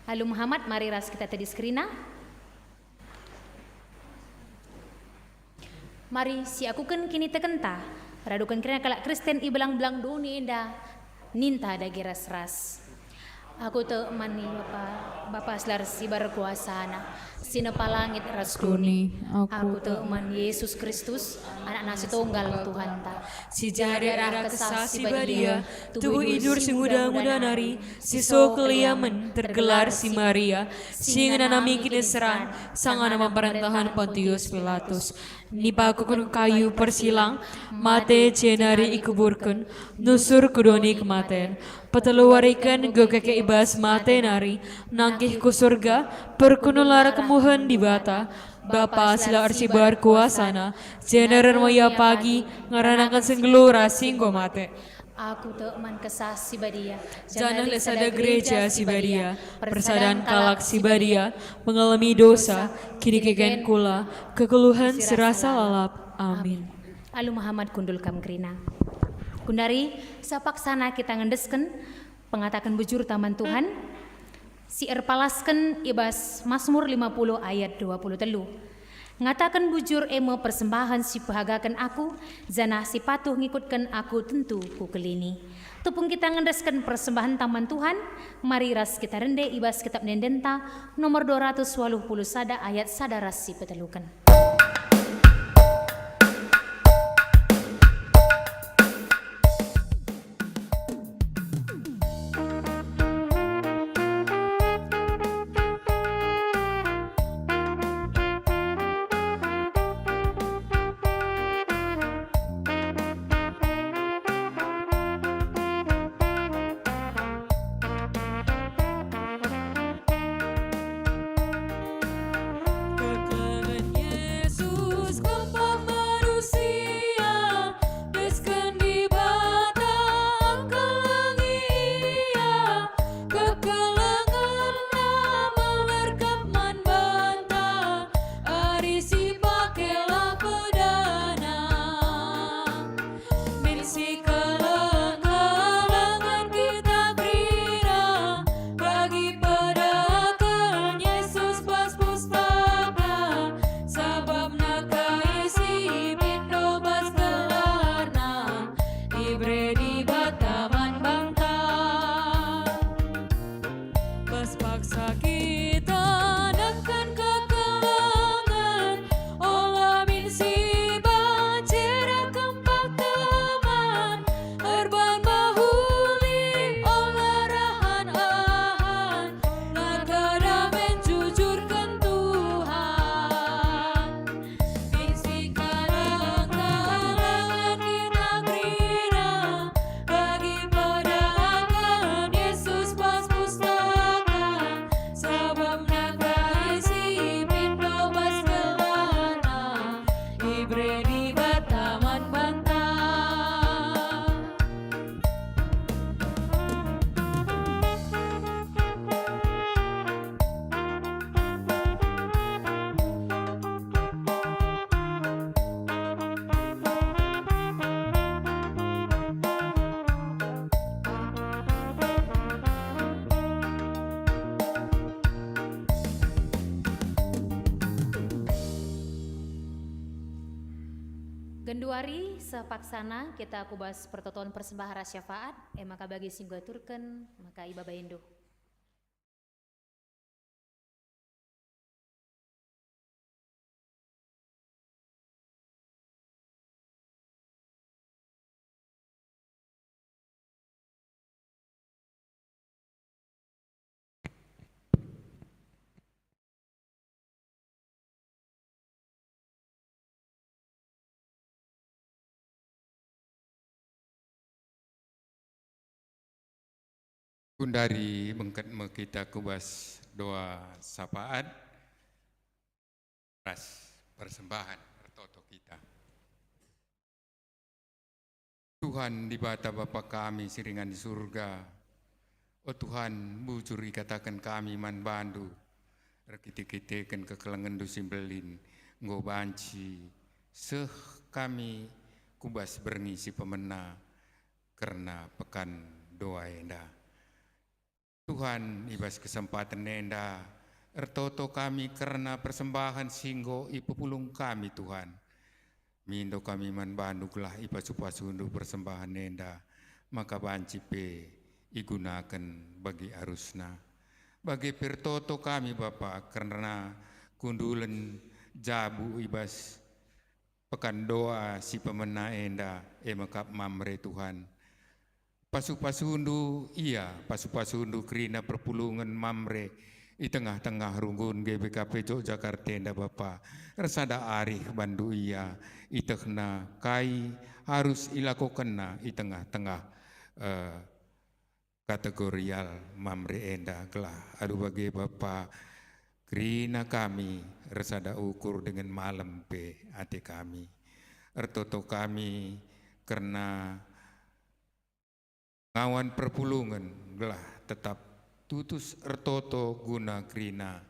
Alu Muhammad, mari ras kita tedis kerina. Mari siakuken kinitekenta, raduken kerina kalak Kristen i belang-belang doni enda, ninta dage ras-ras. Aku tek man Bapa, Bapa si la ersibar kuasaNa, si nepa langit ras doni. Aku tek man Yesus Kristus, AnakNa si tunggal Tuhanta. Si jadi arah Kesah Si Badia, tubuh idur si nguda-nguda nari, si so keliamen, tergelar si Maria, si ngenanami kiniseran, sangana pemerintahan Pontius Pilatus. Nipakuken kayu persilang, mate jenari ikuburken, nusur ku doni kematen. Petelu wariken enggo keke i bas mate nari, nangkih ku Surga, perkunular kemuhen Dibata, Bapa si la ersibar kuasaNa, jenari ia pagi ngeranaken si nggeluh ras si enggo mate. Aku tek man Kesah Si Badia, janah lit sada Gereja Si Badia, persadan kalak si badia, mengalemi dosa, kinikekean kula, kegeluhen si rasa lalap. Amin. Alu Muhammad kundul kam kerina. Gundari, sapaksana kita ngendesken pengataken bujur taman Tuhan, si erpalasken i bas Masmur lima puluh ayat dua puluh telu. Ngataken bujur e me persembahen si pehagaken aku, janah si patuh ngikutken aku tentu kukelini. Tupung kita ngendesken persembahen taman Tuhan, mari ras kita rende i bas kitab ende-endenta nomor dua ratus waluh puluh sada ayat sada ras si peteluken. Mari sepaksana kita kubas pertoton persembahan ras syafaat, e maka bagi si nggo aturken, maka ibabaindu. Gundari bengket me kita kubas doa sapaat ras persembahan ertoto kita. Tuhan Dibata Bapa kami si ringan di Surga, o Tuhan, bujur ikataken kami man bandu, erkite-kiteken kekelengenNdu si mbelin, enggo banci seh kami kubas berngi si pemena kerna pekan doa enda. Tuhan, i bas kesempaten enda, ertoto kami kerna persembahen si enggo ipepulung kami, Tuhan. Mindo kami man bandu gelah ipasu-pasundu persembahen enda, maka banci pe igunaken bagi arusna. Bage pe ertoto kami, Bapa, kerna kundulen jabu i bas pekan doa si pemena enda, e mekap Mamre, Tuhan. Pasu-pasundu ia, pasu-pasundu kerina perpulungen Mamre i tengah-tengah runggun G B K P Jogjakarta enda, Bapa. Ersada arih bandu ia, itehna kai arus ilakokenna i tengah-tengah, eh, kategorial Mamre enda, gelah alu bage, Bapa, kerina kami ersada ukur dingen malem pe ate kami. Ertoto kami kerna ngawan perpulungen gelah tetap tutus ertoto guna kerina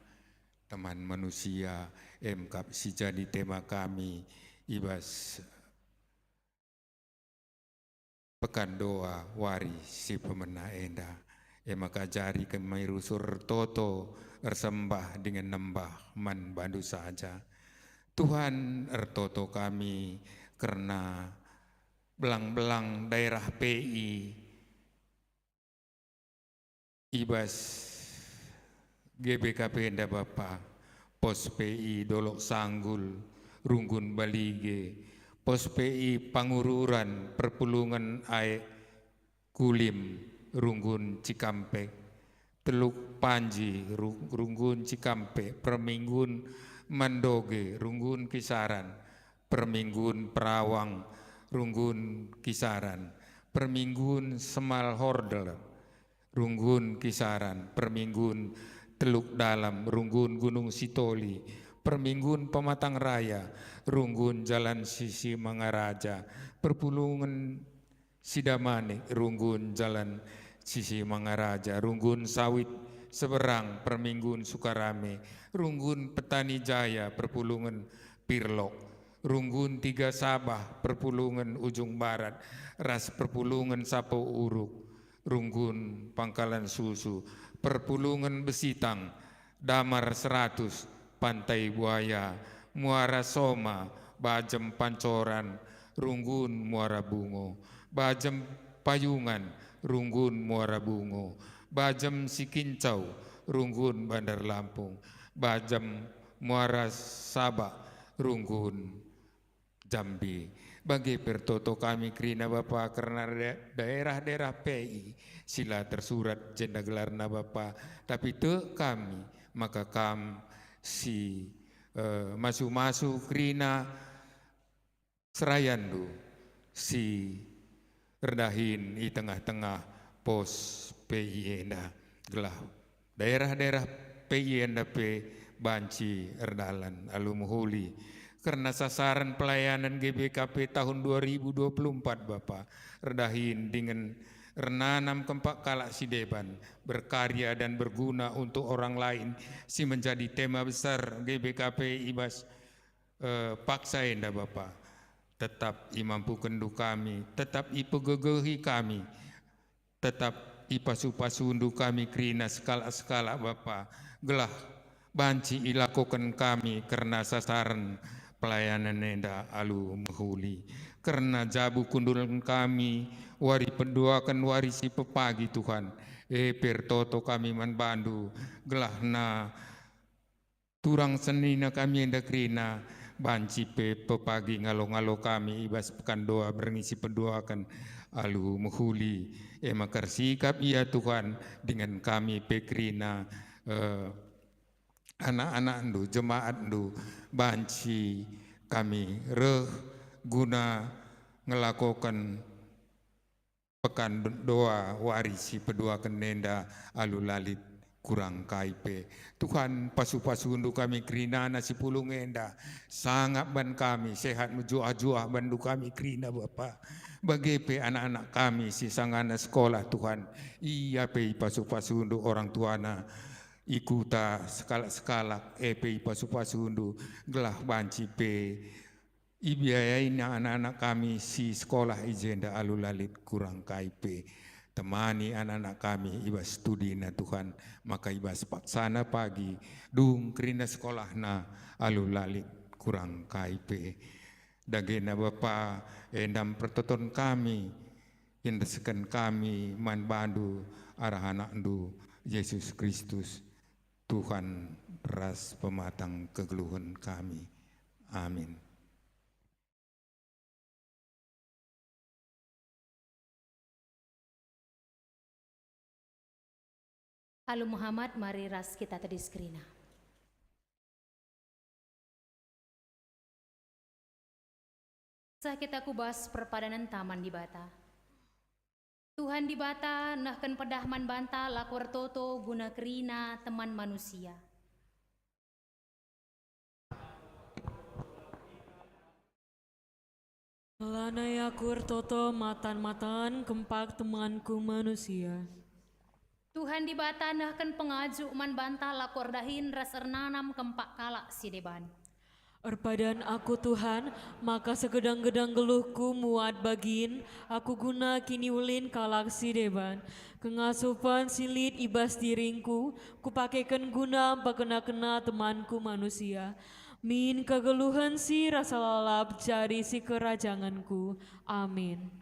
teman manusia, e mekap si jadi tema kami i bas pekan doa wari si pemena enda. E maka ajari kami rusur ertoto, ersembah dingen nembah man bandu saja. Tuhan, ertoto kami kerna belang-belang daerah P I i bas G B K P enda, Bapa, pos P I Dolok Sanggul, runggun Balige, pos P I Pangururan, perpulungen Aek Kulim, runggun Cikampek, Teluk Panji, ru-, runggun Cikampek, perminggun Mandoge, runggun Kisaran, perminggun Perawang, runggun Kisaran, perminggun Semal Horder, runggun Kisaran, perminggun Teluk Dalam, runggun Gunung Sitoli, perminggun Pematang Raya, runggun Jalan Sisi Mangaraja, perpulungen Sidamanik, runggun Jalan Sisi Mangaraja, runggun Sawit Seberang, perminggun Sukarame, runggun Petani Jaya, perpulungen Pirlok, runggun Tiga Sabah, perpulungen Ujung Barat, ras perpulungen Sapo Uruk, runggun Pangkalan Susu, perpulungen Besitang, Damar Seratus, Pantai Buaya, Muara Soma, Bajem Pancoran, runggun Muara Bungo, Bajem Payungan, runggun Muara Bungo, Bajem Sikincau, runggun Bandar Lampung, Bajem Muara Sabak, runggun Jambi. Bage pe ertoto kami kerina, Bapa, kerna da-, daerah-daerah P I si la tersurat jenda gelarna, Bapa, tapi tek kami maka Kam si, eh, masu-masu kerina serayanNdu si erdahin i tengah-tengah pos P I enda, gelah daerah-daerah P I enda pe banci erdalan alu mehuli. Kerna sasaran pelayanan G B K P tahun dua ribu dua puluh empat, Bapa, erdahin dingen ernanam kempak kalak si deban, berkarya dan berguna untuk orang lain, si menjadi tema besar G B K P i bas eh, paksa enda, Bapa. Tetap imampukenNdu kami, tetap ipegegehi kami, tetap ipasu-pasuNdu kami kerina sekalak-sekalak, Bapa, gelah banci ilakoken kami kerna sasaran pelayanan enda alu mehuli. Kerna jabu kundulken kami, wari peduaken wari si pepagi, Tuhan, e pe ertoto kami man bandu, gelahna turang senina kami enda kerina, banci pe pepagi ngalo-ngalo kami i bas pekan doa berngi si peduaken alu mehuli. E maka ersikap ia, Tuhan, dingen kami pe kerina, eh, anak-anakndu, jemaatndu, banci kami reh guna ngelakoken pekan doa wari si peduaken enda alu la lit kurang kai pe. Tuhan, pasu-pasundu kami kerinana si pulung enda, sangap ban kami, sehat mejuah-juah bandu kami kerina, Bapa. Bage pe anak-anak kami si sangana sekolah, Tuhan, ia pe ipasu-pasundu orang tuana. I kuta sekalak-sekalak, e pe ipasu-pasundu, gelah banci pe ibiayaina anak-anak kami si sekolah i jenda alu la lit kurang kai pe. Temani anak-anak kami i bas studina, Tuhan, maka i bas paksana pagi, dung kerina sekolahna alu la lit kurang kai pe. Dagena Bapa, enda mpertoton kami, iendesken kami man bandu arah AnakNdu, Jesus Kristus, Tuhan ras Pematang kegeluhen kami. Amin. Alu Muhammad, mari ras kita tedis kerina. Seh kita ku bas perpadanenta man Dibata. Tuhan Dibata nehken pedah man banta lako ertoto guna kerina teman manusia. Lanai aku ertoto matan-matan kempak temanku manusia. Tuhan Dibata nehken pengajuk man banta lako erdahin ras ernanam kempak kalak si deban. Erpadan aku, Tuhan, maka segedang-gedang geluhku muat bagin aku guna kiniulin kalak si deban. Kengasupen si lit i bas diringku kupakeken guna mpekena-kena temanku manusia. Min kegeluhen si rasa lalap jadi sikerajangenku. Amin.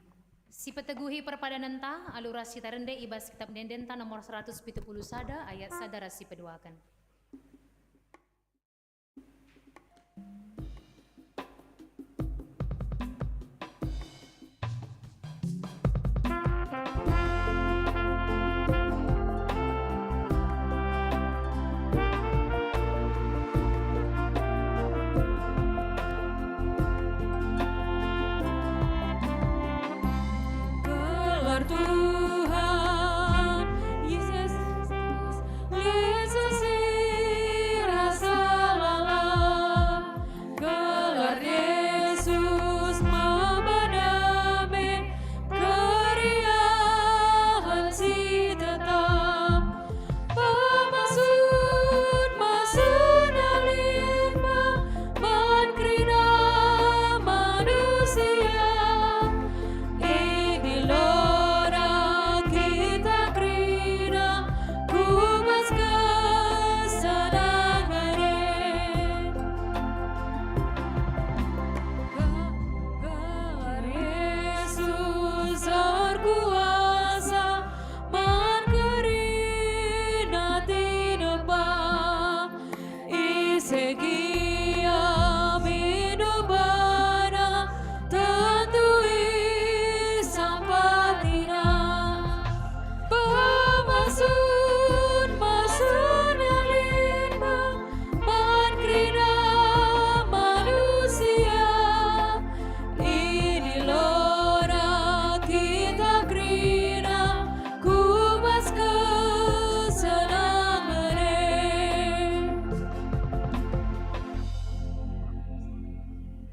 Sipeteguhi perpadanenta alu ras kita rende i bas Kitab Ende-endenta nomor seratus pitu puluh sada ayat sada ras sipeduaken. Gelar Tuhan Yesus, Yesus i rasa lalap. Gelar Yesus maba dame, keriahen si tetap. Pemaksud-maksudna lit man kerina manusia. Idilona kita kerina ku bas kesenangen e. Gelar Yesus erkuasa man kerina tinepa. Ise gia mindu bana tentu isampatina. Pemaksud-maksudna lit man kerina manusia. Idilona kita kerina ku bas kesenangen e.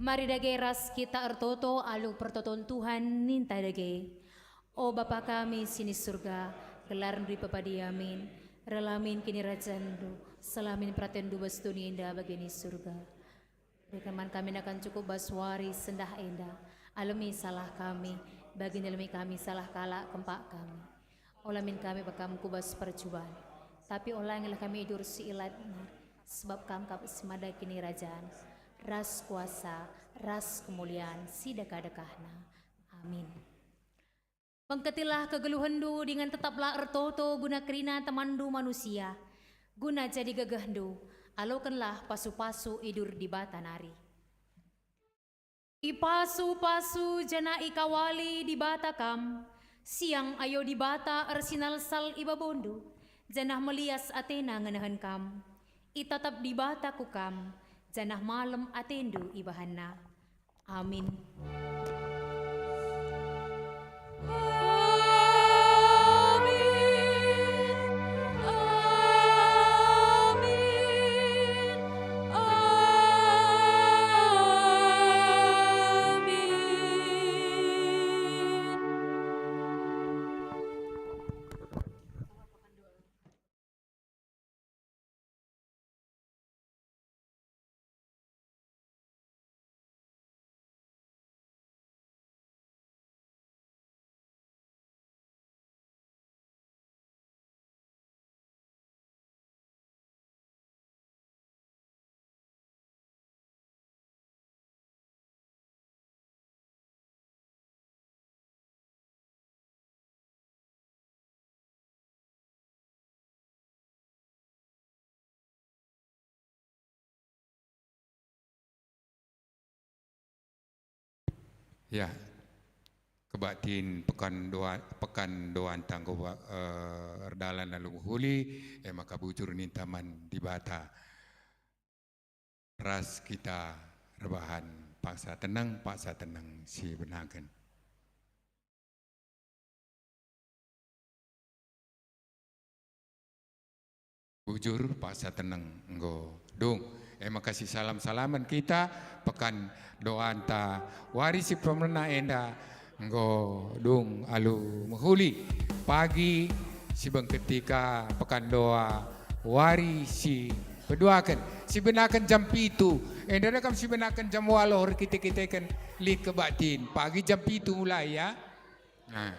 Mari dage ras kita ertoto alu pertoton Tuhan ninta dage. O Bapa kami si ni Surga, gelarNdu ipepadia min, reh min kinirajanNdu, seh min peratenndu bas doni enda bagi ni Surga. Berikan man kami nakan cukup bas wari sendah enda. Alemi salah kami, bagi nalemi kami salah kalak kempak kami. Ola min kami bekam ku bas percuban, tapi olangilah kami i bas si ilatna, sebab Kam kap si mada kinirajan, ras kuasa, ras kemulian si dekah-dekahna. Amin. Bengketilah kegeluhenndu dingen tetaplah ertoto guna kerina temanndu manusia, guna jadi gegehndu, alokenlah pasu-pasu idur Dibata nari. Ipasu-pasu janah ikawali Dibata kam, siang ayo Dibata ersinalsal i babondu, janah melias ateNa ngenehen kam. Itatap Dibata ku kam, janah malem atendu ibahanNa. Amin. Ya, kebaktin pekan doa, pekan doanta enggo, eh, erdalan alu mehuli, e maka bujur ninta man Dibata. Ras kita erbahan paksa teneng, paksa teneng si benaken. Bujur paksa teneng enggo dung. E maka sisalam-salamen kita, pekan doanta wari si pemena enda enggo dung alu mehuli. Pagi si bengketi ka pekan doa wari si peduaken. Si benaken jam pitu. Enda kam si benaken jam waluh erkite-kiteken lit kebaktin. Pagi jam pitu mulai, ya. Nah.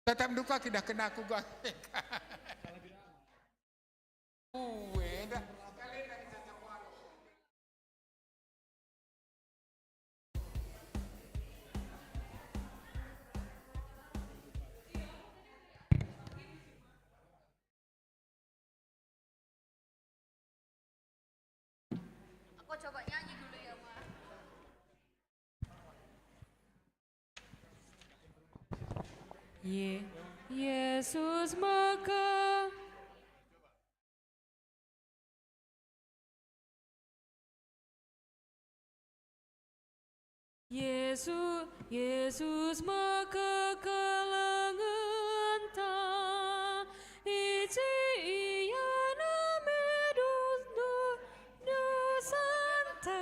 Tetap duka kidahken aku ga. Ue dah. Aku coba nyanyi dulu ya, Ma. Ye-, Yesus maka. Yesu-, Yesus me kekelengenta, ije Ia name dus-, dus-, dusanta.